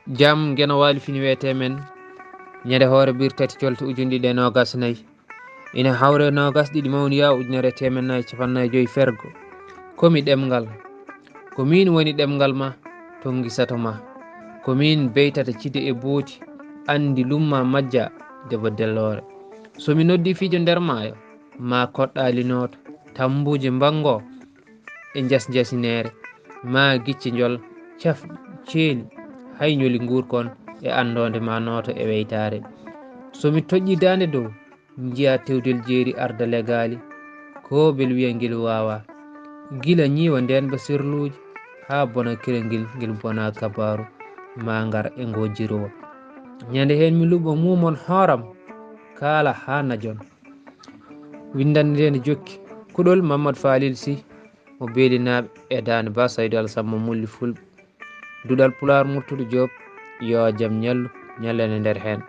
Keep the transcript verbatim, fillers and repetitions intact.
Jam Geno Waali fini wiyetee men, ñande hoore bir tati colte ujunɗe ɗiɗi e noogas nayi. Ina hawre noogas ɗiɗi mawniya ujunere e teemeɗɗe nayi e capanɗe nayi e joyi fergo. Ko mi ɗemngal. Ko miin woni ɗemngal ma, tonngisato ma. Ko miin beytata cide e booti, anndi lumma majja debo delloore. So mi noddi fijo nder maayo, ma koɗɗaali nooto, tambuuje mbango e jasjasineere, ma gicce njol caf ceeli, hay ñoli nguurkon e anndoonde ma nooto e weytaare. So mi toƴƴi daande dow, njiya tewdel jeeri arda legaali, ko bel wiya ngel waawa. Gila ñiiwa ndeen ba sirluuji, haa bona kirangel ngel bona kabaaru, ma ngar e ngo jirowa. Ñande heen mi luɓo mumon hooram, kaala haa najon. Winndannde nde jokki, kuɗol Mammad Falil Sy, mo Beelinaaɓe e daande ba Saydu Alsamma Mulli Fulɓe. Duɗal Pulaar Murtuɗo Joob, yo jam ñallu, ñallane nder heen.